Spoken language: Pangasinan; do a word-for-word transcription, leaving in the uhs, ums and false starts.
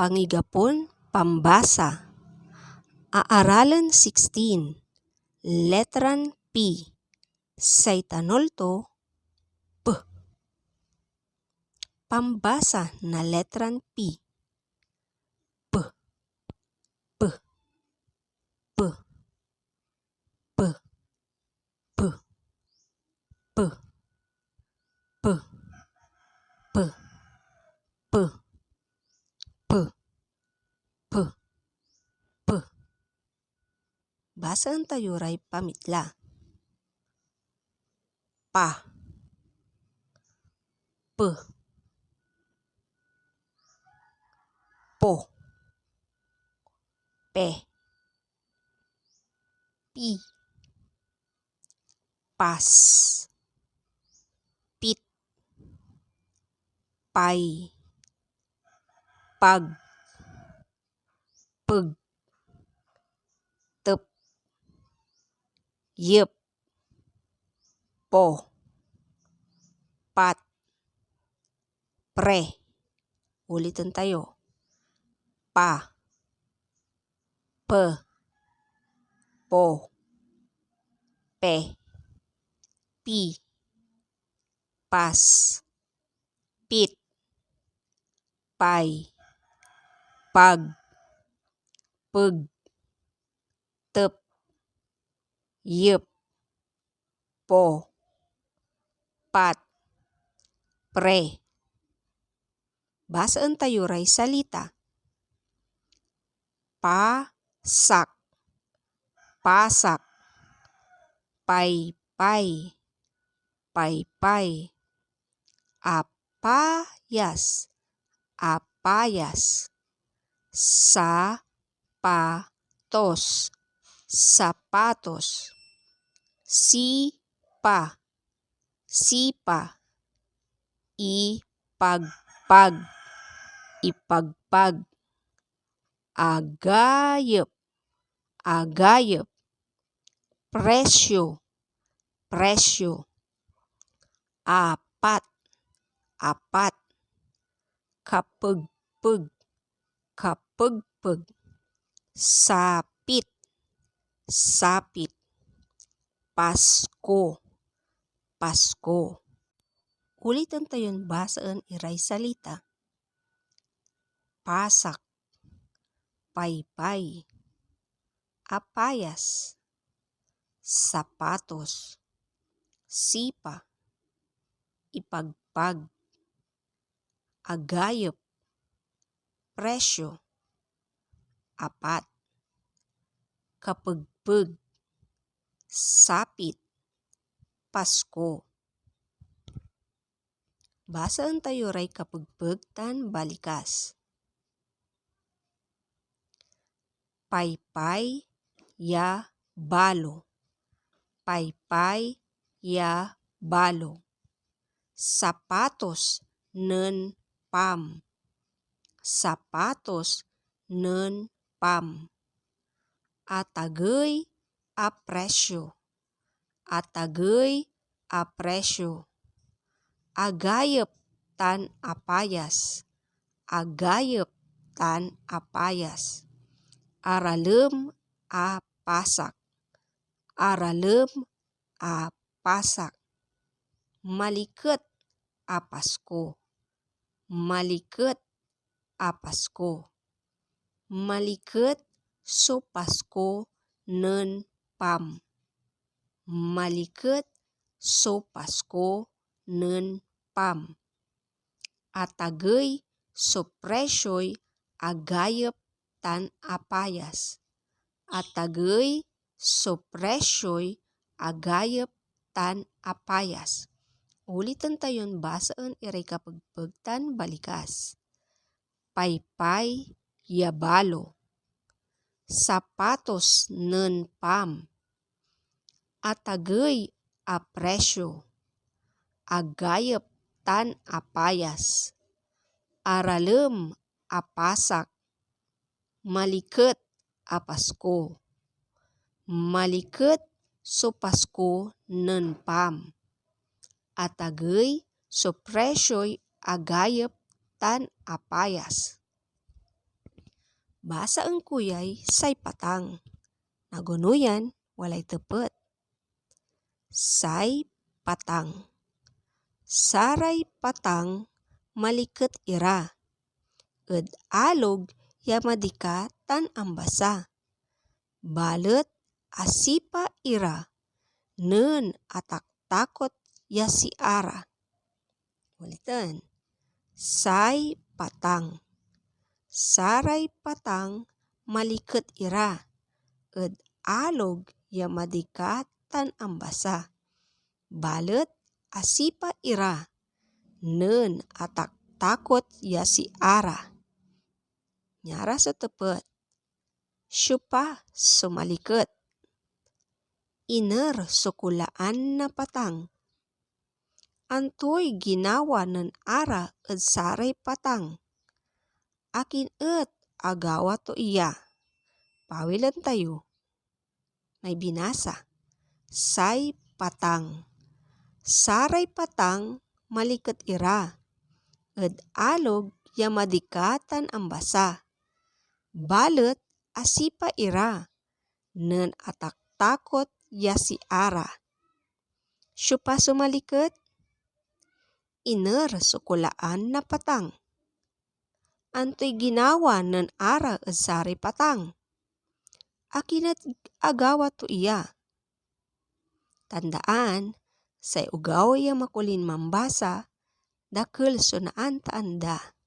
Pangigapon pambasa. Aaralen sixteen, letran P. Say tanol to, P. Pambasa na letran P. P, P, P, P, P, P, P, P, P, P, P, P. Basaen tayo ray pamitla. Pa. P. Po. Pe. Pi. Pas. Pit. Pay. Pag. Peg. Tep. Yep. Po. Pat. Pre. Uliten tayo. Pa. Pe. Po. Pe. Pi. Pas. Pit. Pay. Pag. Peg. Tep. Yep. Po. Pat. Pre. Basaen tayo ray salita. Pasak. Pasak. Paypay. Paypay. Apayas. Apayas. Sapatos. Sapatos. Sipa. Sipa. Ipagpag. Ipagpag. Agayep. Agayep. Presyo. Presyo. Apat. Apat. Kapegpeg. Kapegpeg. Sapit. Sapit. Pasko. Pasko. Uliten tayon basaen iray salita. Pasak. Paypay. Apayas. Sapatos. Sipa. Ipagpag. Agayep. Presyo. Apat. Kapegpeg. Sapit. Pasko. Basaen tayo ray kapegpeg tan balikas. Paypay ya balo. Paypay ya balo. Sapatos nen Pam. Sapatos nen Pam. Atagey a presyo. Atagey a presyo. Agayep tan apayas. Agayep tan apayas. Aralem a pasak. Aralem a pasak. Maliket a Pasko. Maliket a Pasko. Maliket so Pasko nen Pam. Maliket so Pasko nen Pam. Atagey so presyoy agayep tan apayas. Atagey so presyoy agayep tan apayas. Uliten tayon basaen iray kapegpeg tan balikas. Paypay ya balo. Sapatos nen Pam. Atagey a presyo. Agayep tan apayas. Aralem a pasak. Maliket a Pasko. Maliket so Pasko nen Pam. Atagey so presyoy agayep tan apayas. Basaen ko yay say patang. Nagonoyan, walay tepet. Say patang. Saray patang maliket ira ed alog ya madika tan ambasa. Balet asipa ira nen ataktakot ya si Ara. Ulitan, say patang. Saray patang maliket ira ed alog ya madika tan ambasa. Balet asipa ira nen ataktakot ya si Ara. Niara so tepet. Siopa so maliket? Iner so kolaan na patang. Antoy ginawa nen Ara ed saray patang? Akin et agawa to iya? Pawilen tayo. May binasa. Say patang. Saray patang maliket ira ed alog ya madika tan ambasa. Balet asipa ira nen ataktakot ya si Ara. Siopa so maliket? Iner so kolaan na patang. Antoy ginawa nen Ara ed saray patang? Akin et agawa to iya? Tandaan, say ogaw ya makulin mambasa, dakel so naantaan da.